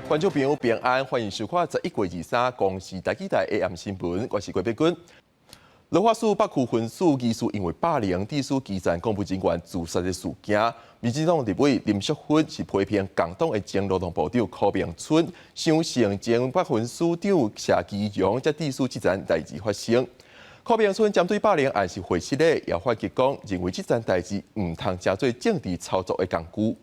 觀眾朋友平安，歡迎收看11月23公視台語台 AM 新聞，我是郭碧君。彰化市北區分署疑似因為霸凌致使基層公務人員自殺的事件，民進黨立委林淑芬是批評共黨的前勞動部長柯銘春，相信前北分署長謝其榮才致使這層代誌發生。柯銘春針對霸凌案是回失的，也反擊講認為這層代誌毋通成做政治操作的工具。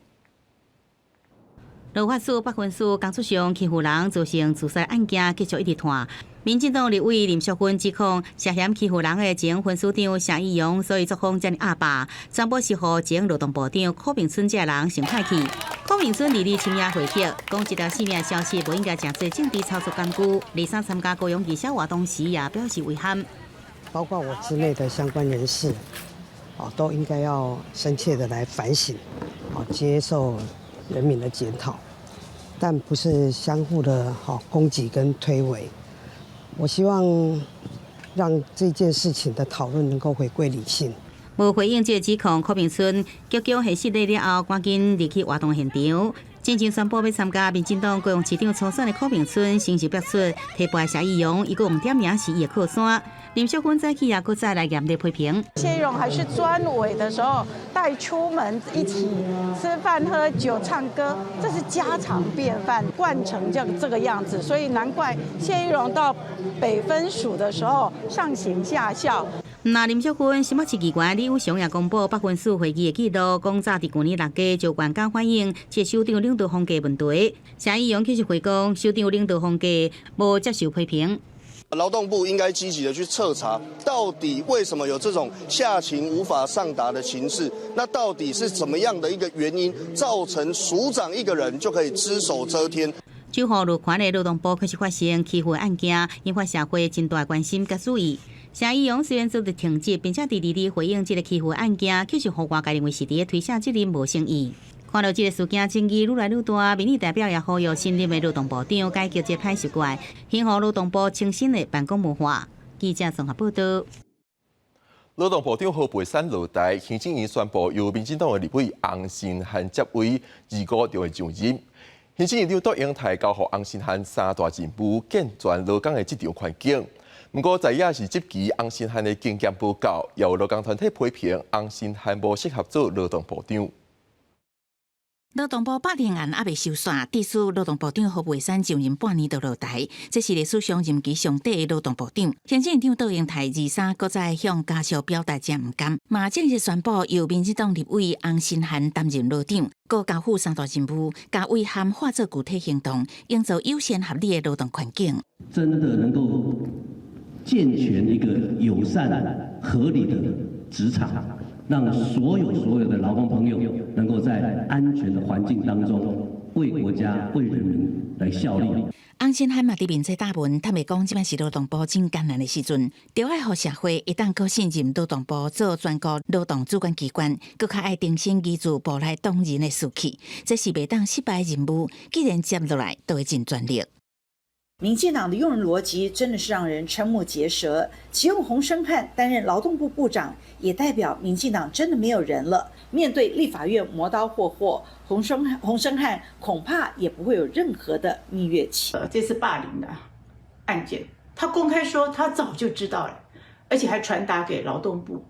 彰化市北分署工作上欺負人造成自殺案件繼續一直拖。民進黨立委林淑芬指控涉嫌欺負人的前分署長謝義榮，所以作風遮爾鴨霸，全部是予前勞動部長柯銘春這个人想歹去。柯銘春佇咧深夜回擊，講這條性命消息無應該成做政治操作工具。二三參加高雄義消活動時也表示遺憾。包括我之內的相關人士，啊，都應該要深切的來反省，啊，接受人民的檢討，但不是相互的哈攻擊跟推諉。我希望讓這件事情的討論能夠回歸理性。無回應這個指控，柯銘春急腳核實了後，趕緊離去活動現場。進前宣布欲參加民進黨高雄市長初選的柯銘春，先是表出提拔謝義榮，伊閣毋點名是伊的靠山。林淑芬早起也閣再來嚴厲批評。謝宜榮還是專委的時候，帶出門一起吃飯、喝酒、唱歌，這是家常便飯，慣成這個樣子，所以難怪謝宜榮到北分署的時候上行下效。那林淑芬新北市議員李有祥也公布北分署會議的記錄，講早佇舊年6月就員工反映，這首長領導風格問題。謝宜榮其實回講，首長領導風格無接受批評。勞動部應該積極的去徹查，到底為什麼有這種下情無法上達的情勢？那到底是怎麼樣的一個原因，造成署長一個人就可以只手遮天？守護路權的勞動部開始發生欺負案件，引發社會真大關心佮注意。謝宜榮雖然做佇停職，並且佇佇咧回應這個欺負案件，卻是予外界認為是佇咧推卸責任，無誠意。看到這個事件爭議愈來愈大，民意代表也呼籲新任的勞動部長改革這歹習慣，興予勞動部清新的辦公文化。記者綜合報道。勞動部長何佩珊落台，行政院宣布由民進黨的立委洪申翰接位，25就會上任。行政院長卓榮泰交予洪申翰三大任務，健全勞工的職場環境。毋過在野是質疑洪申翰的經驗無夠，也有勞工團體批評洪申翰無適合做勞動部長。勞動部霸凌案猶未收煞，致使勞動部長何佩珊上任半年就落台，這是歷史上任期上短的勞動部長。行政院長卓榮泰23閣再向家屬表達誠毋甘，嘛正式宣布由民進黨立委洪申翰擔任勞長，閣交付三大任務，共遺憾化做具體行動，營造友善合理的勞動環境。真的能夠健全一個友善合理的職場，讓所有的勞工朋友能夠在安全的環境當中為國家、為人民來效力。洪申翰嘛佇面冊貼文，坦白講，這擺是勞動部真艱難的時陣，著愛予社會會當閣信任勞動部做全國勞動主管機關，閣較愛提升人事部內同仁的士氣，這是袂當失敗的任務。既然接落來，就會盡全力。民進黨的用人邏輯真的是讓人瞠目結舌。啟用洪申翰擔任勞動部部長，也代表民進黨真的沒有人了。面對立法院磨刀霍霍，洪申翰恐怕也不會有任何的蜜月期。這次霸凌的案件，他公開說他早就知道了，而且還傳達給勞動部。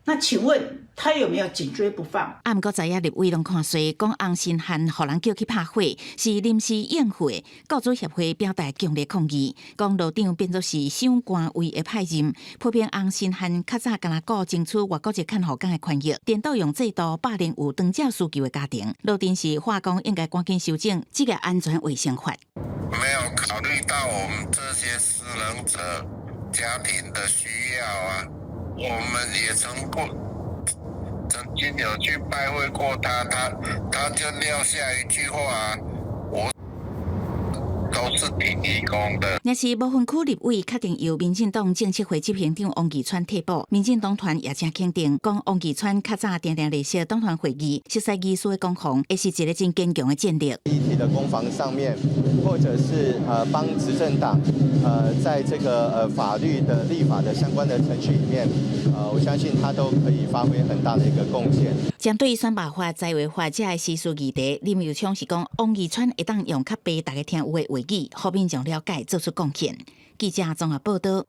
那請問他有沒有緊追不放？啊，毋過在野立委攏看衰，講洪申翰予人叫去拍火，是臨時應付的。雇主協會表達強烈抗議，講勞長變做是想官位的派任，批評洪申翰較早干焦顧爭取外國籍看護工的權益，顛倒用制度霸凌有長照需求的家庭。勞電是話講應該趕緊修正職業安全衛生法。沒有考慮到我們這些失能者家庭的需要啊。我們也曾經有去拜會過他，他就撂下一句話，我都是挺義工的。若是無分區立委確定由民進黨政策會執行長王義川替補，民進黨團也誠肯定，講王義川較早定定列席黨團會議，熟悉議事的攻防，會是一個真堅強的戰力。議題的攻防上面，或者是幫執政黨，在這個法律的立法的相關的程序裡面，我相信他都可以發揮很大的一個貢獻。針對選罷法、在位法這个時事議題，林右昌是講王義川會當用較白大家聽有的話語，予民眾了解，做出貢獻。記者綜合報道。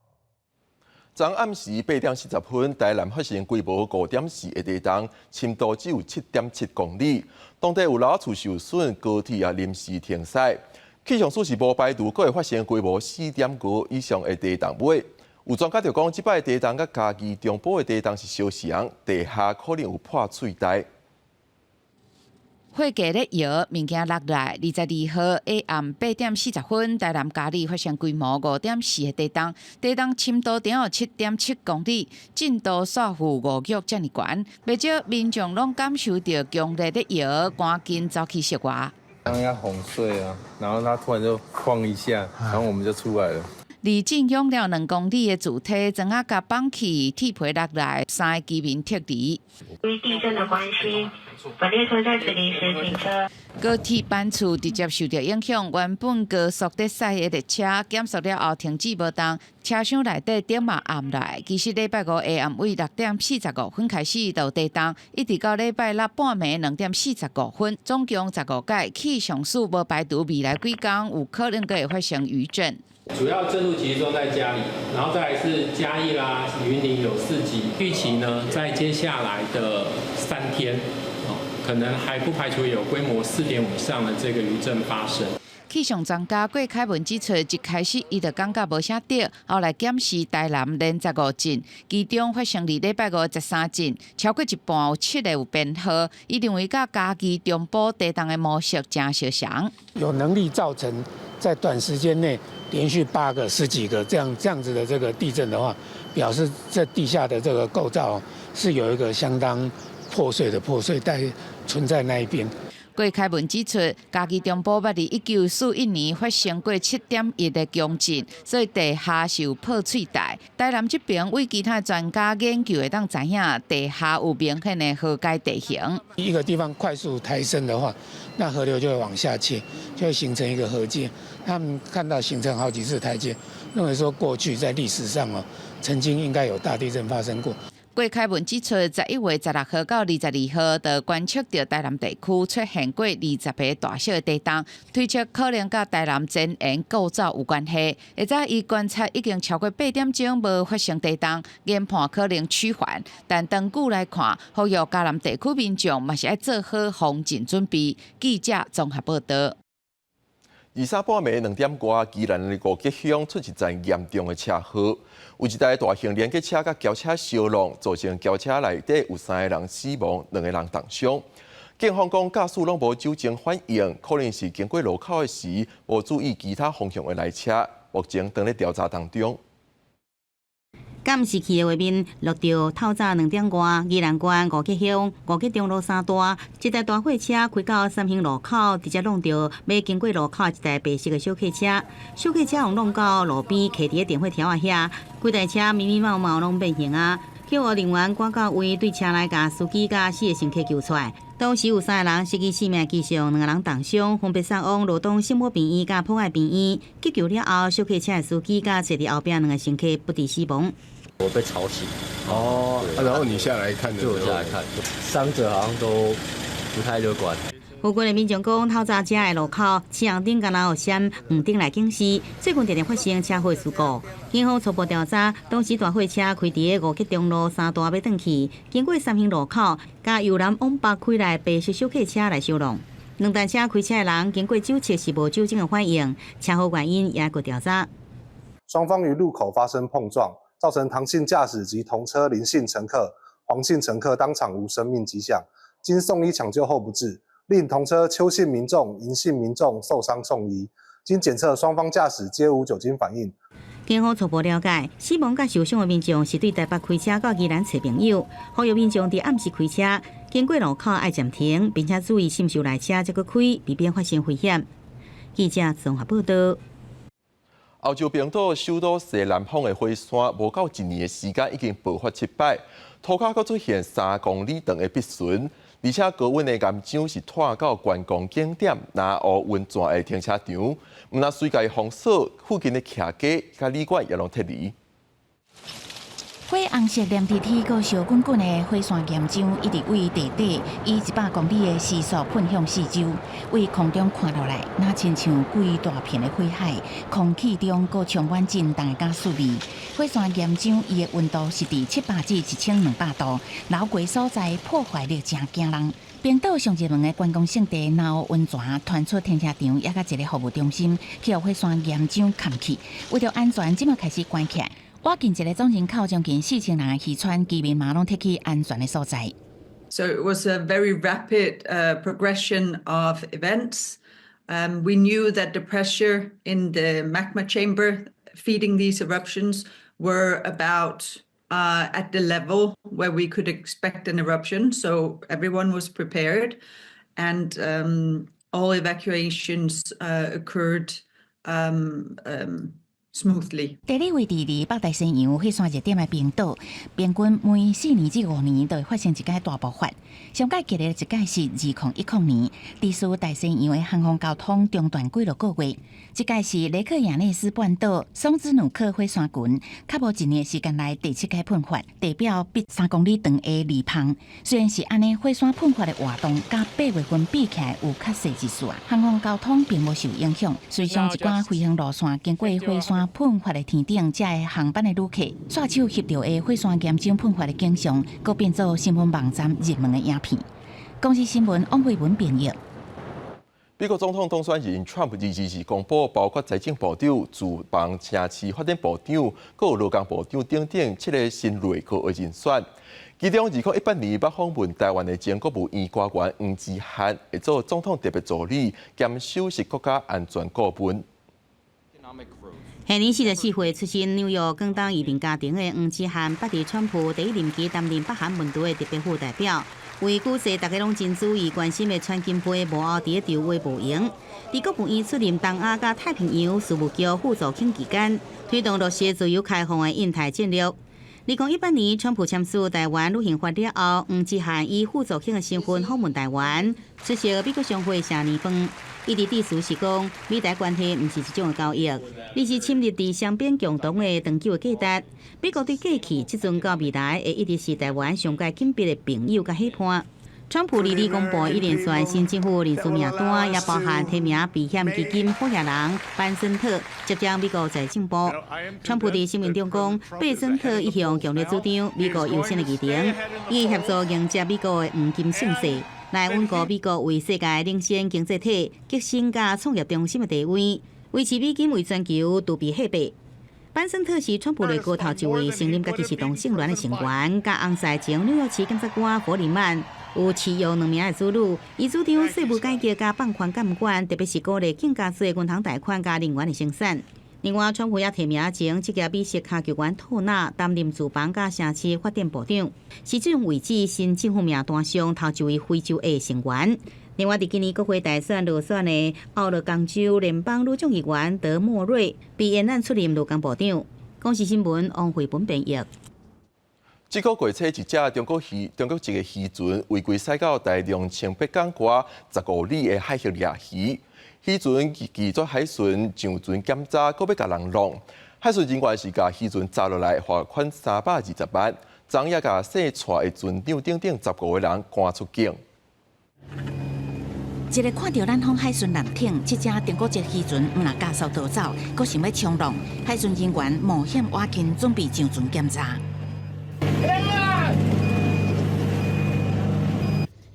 昨暗時8點40分，台南發生規模5.4的地動，深度只有7.7公里。當地有老厝受損，高鐵也臨時停駛。氣象署是無排除閣會發生規模4.5以上的地動尾。有專家就講，這擺地動佮嘉義中部的地動是相像，地下可能有破碎帶。火雞咧搖，物件落來。22號下暗8點40分，台南佳里發生規模5.4的地動，地動深度有7.7公里，震度煞負五級遮爾懸。袂少民眾攏感受著強烈的搖，趕緊走去室外。剛剛哄睡啊，然後他突然就晃一下，然後我們就出來了。離震湧了2公里的柱體，磚仔共綁去，鐵皮落來，三个居民撤離。由於地震的關係，本列車在此臨時停車。高鐵班次直接受著影響，原本高速咧駛的列車減速了後停止無動，車廂內底燈嘛暗來。其實禮拜五下暗位6點45分開始就地動，一直到禮拜六半暝2點45分，總共15擺。氣象署無排除未來幾工有可能閣會發生餘震。主要震度集中在嘉里，然後再來是嘉義啦、雲林有4級。預期呢，在接下來的3天，可能還不排除有規模4.5以上的這個餘震發生。氣象專家郭凱文指出，一開始伊就感覺無啥對，後來檢視台南連15震，其中發生佇禮拜五13震，超過一半有七個有編號。伊認為佮嘉義中部地動的模式誠相像。有能力造成在短時間內連續八個、十幾個這樣子的這個地震的話，表示這地下的這個構造是有一個相當破碎的破碎帶存在那一邊。郭凱文指出，嘉義中部捌佇1941年發生過7.1的強震，所以地下是有破碎帶。台南這邊為其他專家研究會當知影，地下有明顯的河階地形。一個地方快速抬升的話，那河流就會往下切，就會形成一個河階。他們看到形成好幾次台階，認為說過去在歷史上哦，曾經應該有大地震發生過。郭凱文指出，11月16號到22號，就觀測著台南地區出現過20個大小的地動，推測可能佮台南前緣構造有關係。下早伊觀察已經超過8點鐘無發生地動，研判可能趨緩。但長久來看，呼籲嘉南地區民眾嘛是愛做好防震準備。記者綜合報道。 23半暝2點外，宜蘭的五結鄉出一陣嚴重的車禍，有一台大型連結車佮轎車相挵，造成轎車內底有三个人死亡，兩個人重傷。警方講駕駛攏無酒精反應，可能是經過路口的時無注意其他方向的來車，目前正咧調查當中。監視器的畫面錄著透早2點外，宜蘭縣五結鄉五結中路三段，一台大貨車開到三興路口，直接挵著欲經過路口一台白色的小客車，小客車予挵到路邊徛佇咧電火柱仔遐，規台車密密麻麻攏變形啊！救護人員趕到位，對車內共司機佮四個乘客救出來。當時有三個人失去性命，其中兩個人重傷，分別送往羅東聖母病院佮博愛病院。急救了後，小客車的司機佮坐佇後壁兩個乘客不治死亡。我被吵醒。哦，然後你下來看，就我下來看，傷者好像都不太樂觀。附近的民眾講，透早遮的路口，青紅燈敢若有閃黃燈來警示。最近常常發生車禍事故。警方初步調查，當時大貨車開佇咧五結中路三段欲轉去，經過三興路口，佮由南往北開來白色小客車來相挵。兩台車開車的人經過酒測是無酒精的反應，車禍原因也閣調查。雙方於路口發生碰撞，造成唐姓駕駛及同車林姓乘客、黃姓乘客當場無生命跡象，經送醫搶救後不治。另同車邱姓民眾、尹姓民眾受傷送醫，經檢測雙方駕駛皆無酒精反應。警方初步了解，死亡佮受傷的民眾是對台北開車到宜蘭揣朋友，呼籲民眾佇暗時開車經過路口愛暫停，並且注意是毋是有來車才閣開，避免發生危險。記者綜合報道。歐洲冰島首都西南方的火山，無夠一年的時間已經爆發七擺，塗跤閣出現3公里長的壁唇，而且高溫的岩漿是拖到觀光景點南湖溫泉的停車場，毋但隨共封鎖附近的徛街佮旅館也攏撤離。火紅色黏貼貼閣燒滾滾的火山岩漿，一直對地底以100公里的時速噴向四周，對空中看落來，若親像規大片的火海，空氣中閣充滿陣重的瓦斯味。火山岩漿伊的溫度是佇700至1200度，流過所在破壞力誠驚人。冰島上熱門的觀光勝地奈烏溫泉傳出停車場抑佮一个服務中心，去予火山岩漿崁去，為著安全，這馬開始關起來。倚近一个總人口將近4000人的漁村，居民嘛攏撤去安全的所在。 So it was a very rapid progression of events. We knew that the pressure in the magma chamber feeding these eruptions were about at the level where we could expect an eruption. So everyone was prepared, and all evacuations occurred smoothly. 地理位置佇北大西洋火山熱點的冰島，平均每4年至5年都會發生一擺大爆發。上蓋激烈一擺是2010年，致使大西洋的航空交通中斷幾落個月。這擺是雷克雅內斯半島松茲努克火山群，較無一年時間內第七擺噴發，地表筆3公里長的裂縫。雖然是按呢，火山噴發的活動佮8月份比起來有較細一絲，航空交通並無受影響。隨上一寡飛行路線經過火山噴發的天頂，遮的航班的旅客，煞手翕著的火山岩漿噴發的景象，閣變做新聞網站熱門的影片。公視新聞王慧文編譯。美國總統當選人川普22日公布，包括財政部長、住房城市發展部長、閣有勞工部長等等七个新內閣的人選。其中，2018年捌訪問台灣的前國務院官員黃至漢，會做總統特別助理兼首席國家安全顧問。現年44歲，出身紐約廣東移民家庭的黃至漢，捌佇川普第一任期擔任北韓問題的特別副代表。為舉世大家攏真注意關心的川金會幕後佇咧籌劃無閒。佇國務院出任東亞佮太平洋事務局副助卿期間，推動落實自由開放的印太戰略。2018年，川普簽署台灣旅行法了後，黃至漢以副助卿的身份訪問台灣，出席美國商會謝年飯。伊佇致辭時講，美台關係毋是一種的交易，而是深入佇雙邊共同的長久的價值。美國對過去、這陣到未來，會一直是台灣上蓋緊密的朋友佮伙伴。川普二二公布一連串新政府人事名單，也包含提名避險基金發言人班森特接掌美國財政部。川普佇聲明中講，貝森特一向強烈主張美國優先的議程，伊協助迎接美國的黃金盛世，來穩固美國為世界領先經濟體、革新佮創業中心的地位，維持美金為全球儲備貨幣。班森特是川普內閣頭一位承認家己是同性戀的成員，佮翁婿前紐約市檢察官弗里曼有飼養兩名的子女。伊主張稅務改革佮放寬監管，特別是鼓勵更加濟銀行貸款佮能源的生產。另外，川普也提名前職業美式跤球員托納擔任住房佮城市發展部長，是這種位置新政府名單上頭一位非洲裔成員。另外，佇今年國會大選落選的奧勒岡州聯邦女眾議員德莫瑞被延攬出任勞工部長。公視新聞王慧本編譯。這個月初，一隻中國籍的漁船違規駛到台中清北港外15里的海域掠魚，漁船拒絕海巡上船檢查，閣欲共人挵。海巡人員是共漁船查落來，罰款320萬，昨也共姓蔡的船長等等15個人趕出境。一个看著咱方海巡艦艇，這隻中國籍漁船毋但加速逃走，閣想欲衝浪。海巡人員冒險倚近，準備上船檢查。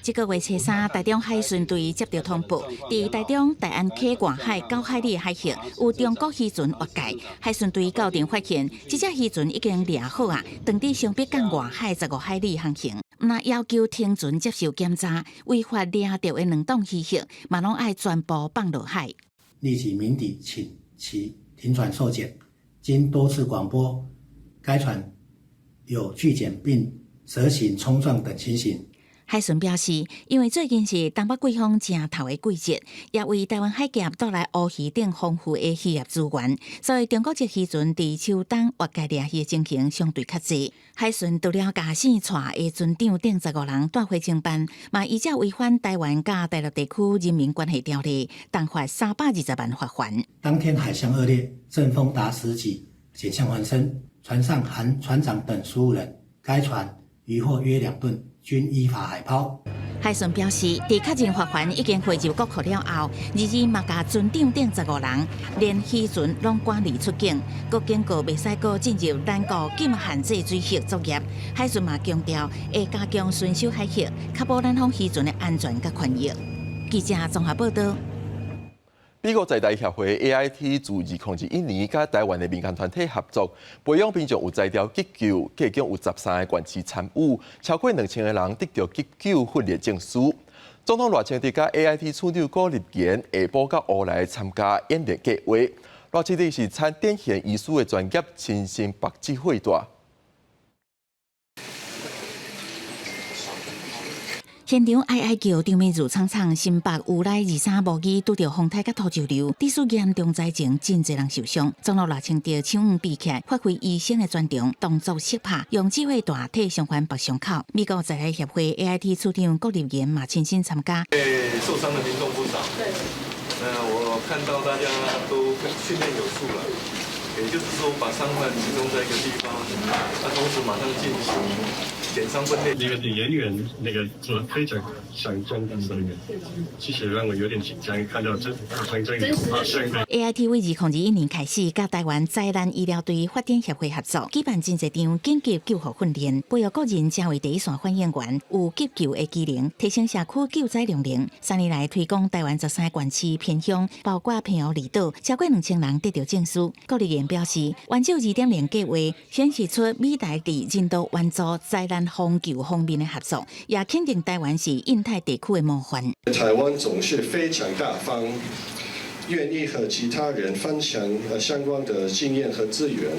這個月初三，台中海巡隊接到通報，佇台中大安溪外海9海里的海域，有中國漁船越界。海巡隊到場發現，這隻漁船已經掠好啊，當佇雙北港外海15海里航行。毋但要求停船接受檢查，違法掠著的兩檔漁獲，嘛攏愛全部放落海。立即鳴笛請其停船受檢，經多次廣播，該船有拒檢並蛇行衝撞等情形。海巡表示，因為最近是東北季風正頭的季節，也為台灣海峽帶來烏魚等豐富的漁業資源，所以中國籍漁船佇秋冬越界掠魚的情形相對較濟。海巡除了共姓蔡的船長等15人帶回偵辦，嘛依照違反台灣佮大陸地區人民關係條例，重罰320萬罰鍰。當天海象惡劣，陣風達10級，險象環生。船上含船長等15人，該船漁獲約2噸，均依法海拋。海巡表示，佇確認帆船已經匯入國庫了後，二二嘛共船長等15人，連漁船攏趕離出境，閣警告袂使閣進入咱國禁限制水域作業。海巡嘛強調，會加強巡守海域，確保咱方漁船的安全佮權益。記者綜合報道。美國在台協會 AIT 自2021年佮台灣的民間團體合作，培養民眾有才調急救，計共有13個縣市參與，超過2000個人得著急救訓練證書。總統賴清德佮 AIT 處長郭立言下晡到烏來參加演練計劃。賴清德是參典型醫師的專業，親身縛指揮帶。現場哀哀叫，場面如慘慘。新北烏來23無語拄著風颱佮土石流，致使嚴重災情，真濟人受傷。總統賴清德手腕比起來，發揮醫生的專長，動作識拍，用指揮帶替傷員縛傷口。美國在台協會 AIT 處長郭立言嘛親身參加。受傷的民眾不少。對。那我看到大家都訓練有素了，也就是說把傷患集中在一個地方，那同時馬上進行檢傷分類。那個演員那個做非常像真的聲音，其實讓我有點緊張，看到真像真的發生。 AIT 為2021年開始，佮台灣災難醫療隊發展協會合作，舉辦真濟場緊急救護訓練，培育個人成為第一線反應員，有急救的技能，提升社區救災能力。3年來推廣台灣13縣市偏鄉，包括澎湖離島，超過2000人得著證書。郭立言表示，援助2.0計劃顯示出美台佇人道援助、災難防救方面的合作，也肯定台灣是印太地區的模範。台灣總是非常大方，願意和其他人分享相關的經驗和資源。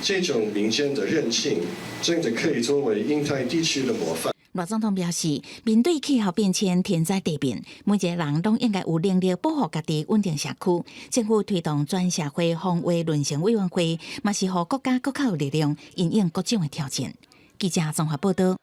這種民間的韌性，真的可以作為印太地區的模範。賴總統表示，面對氣候變遷、天災地變，每一個人攏應該有能力保護家己穩定社區。政府推動全社會防衛倫成委員會，嘛是予國家閣較有力量，因應各種的挑戰。記者綜合報道。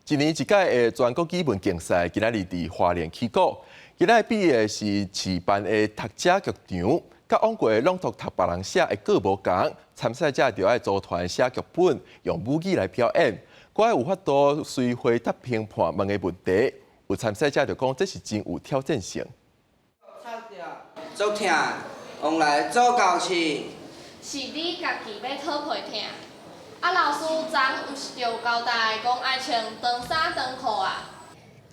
一年一屆的全國語文競賽，今仔日佇花蓮起鼓。今仔日比的是市辦的讀者劇場，佮往過朗讀讀別人寫的稿無仝，參賽者就愛組團寫劇本，用母語來表演。閣愛有法度隨回答評判問的問題，有參賽者就講這是真有挑戰性。足疼，往來做到市。是你家己欲討皮疼。啊，老師昨毋是就有交代講愛穿長衫長褲啊？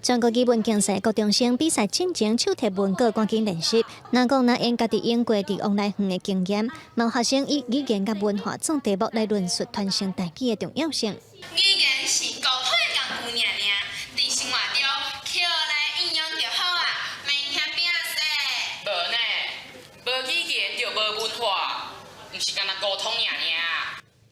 全國語文競賽高中生比賽進前，手提文稿趕緊練習。若講若𪜶家己用過佇往來遠的經驗，嘛有學生以語言佮文化做題目來論述傳承台語的重要性。語言是溝通的工具爾爾，佇生活中抾來應用就好啊，免遐摒說。無呢，無語言就無文化，毋是干焦溝通爾爾。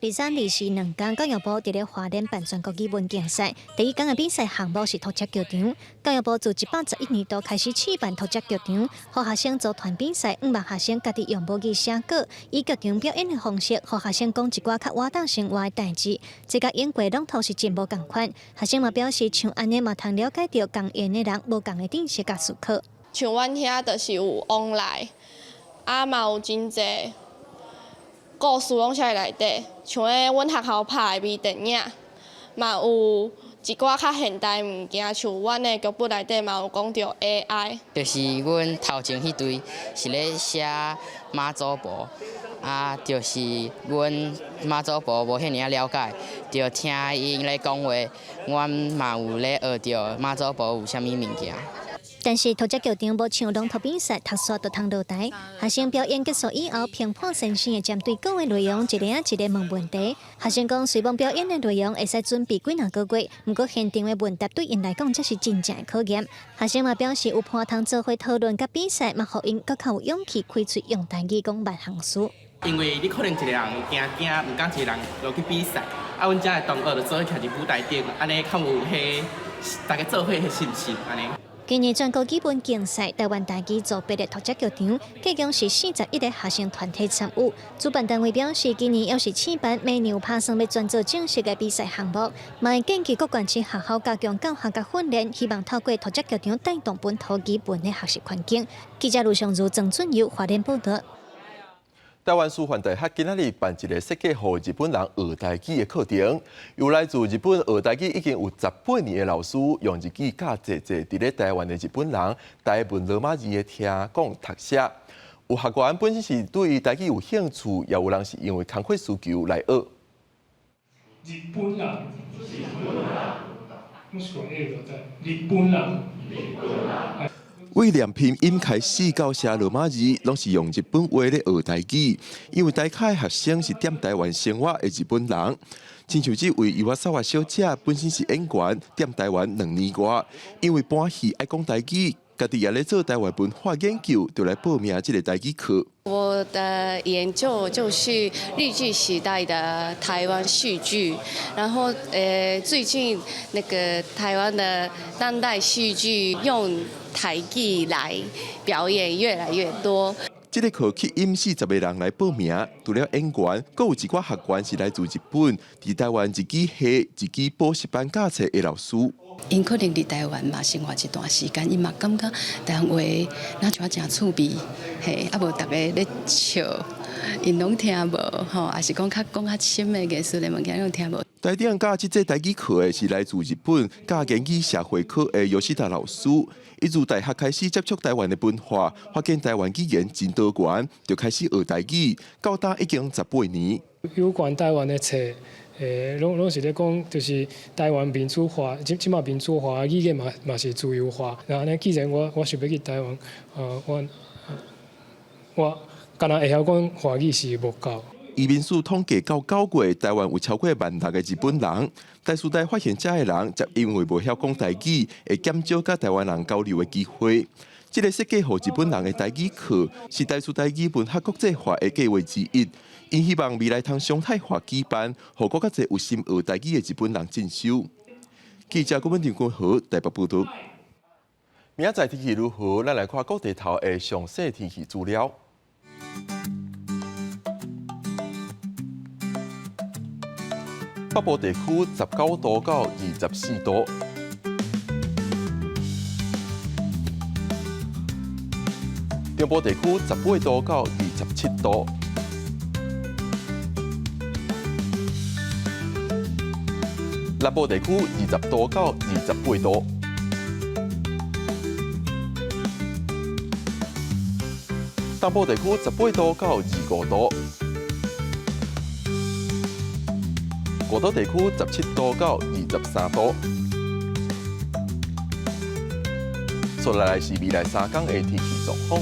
23、24兩工，教育部佇咧花蓮辦全國語文競賽。第一工的比賽項目是讀者劇場。教育部自111年度開始試辦讀者劇場，予學生組團比賽，向望學生家己用母語寫稿，以劇場表演的方式，予學生講一寡較活動生活的代誌。這佮英國朗讀是真無仝款。學生嘛表示，像按呢嘛通了解著仝言的人無仝的知識佮思考。像阮遐就是有往來，啊嘛有真濟故事攏寫佇內底，像彼阮學校拍的微電影，嘛有一寡較現代物件，像阮的劇本內底嘛有講著 AI。就是阮頭前彼隊是咧寫媽祖婆，啊，就是阮媽祖婆無遐爾仔了解，就聽𪜶咧講話，阮嘛有咧學著媽祖婆有啥物物件。但是讀者劇場無像朗讀比賽，讀煞就通落台。學生表演結束以後，評判先生會針對稿的內容，一个仔一个問問題。學生講，雖罔表演的內容會使準備幾若個月，毋過現場的問答對𪜶來講，才是真正的考驗。學生嘛表示，有伴通做伙討論佮比賽，嘛予𪜶閣較有勇氣開喙用台語講萬項事。因為你可能一個人驚驚，毋敢一個人落去比賽，啊，阮遮的同學就做伙徛佇舞台頂，按呢較有彼大家做伙彼信心按呢。今年全國語文競賽，台灣台語組別的讀者劇場，計共是41個學生團體參與。主辦單位表示，今年猶是試辦，明年有拍算欲轉做正式的比賽項目，嘛會建議各縣市學校加強教學佮訓練，希望透過讀者劇場帶動本土語文的學習環境。記者盧尚如、曾俊佑花蓮報道。台灣師範大學今仔日辦一個設計予日本人學台語的課程，由來自日本學台語已經有18年的老師，用日語教濟濟佇咧台灣的日本人台文羅馬字的聽講讀寫。有學員本身是對台語有興趣，也有人是因為工課需求來學。日本人，日本人。為念拼音開始到寫羅馬字，攏是用日本話咧學台語。因為台下的學生是踮台灣生活的日本人，親像這位伊瓦薩瓦小姐本身是演員，踮台灣2年外，因為搬戲愛講台語，家己也咧做台灣文化研究，就來報名這個台語課。我的研究就是日據時代的台灣戲劇，然後最近那個台灣的當代戲劇用台語來表演越來越多。這個課吸引40個人來報名，除了演員，閣有一寡學員是來自日本，佇台灣日語系、日語補習班教冊的老師。𪜶可能佇台灣嘛生活一段時間，伊嘛感覺台灣話若像誠趣味，嘿，啊無逐家咧笑，𪜶攏聽無吼，抑是講較講較深的藝術的物件攏聽無。台頂教這節台語課的是來自日本教言語社會科的尤西達老師。伊自大學開始接觸台灣的文化，發現台灣語言真多元，就開始學台語，到今已經18年。有關台灣的冊，攏是咧講，就是台灣民主化，這馬民主化，語言嘛是自由化。那按呢，既然我想欲去台灣，我敢若會曉講華語是無夠。移民署統計到9月，台灣有超過1.6萬个日本人。台師大發現這个人，則因為無曉講台語，會減少佮台灣人交流的機會。這個設計予日本人的台語課，是台師大語文學國際化的計劃之一。𪜶希望未來通常態化舉辦，予閣較濟有心學台語的日本人進修。記者郭文婷、郭和台北報道。明仔載天氣如何？咱來看各地頭的詳細天氣資料。北部地區19度到24度，中部地區18度到27度，南部地區20度到28度，東部地區18度到25度。外島地區17度到23度。接落來是未來3天的天氣狀況。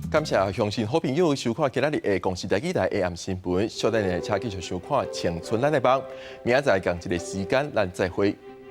感謝鄉親好朋友收看今仔日的公視台語台 AM 新聞，小等下請繼續收看《青春咱的夢》，明仔載仝一个時間，咱再會。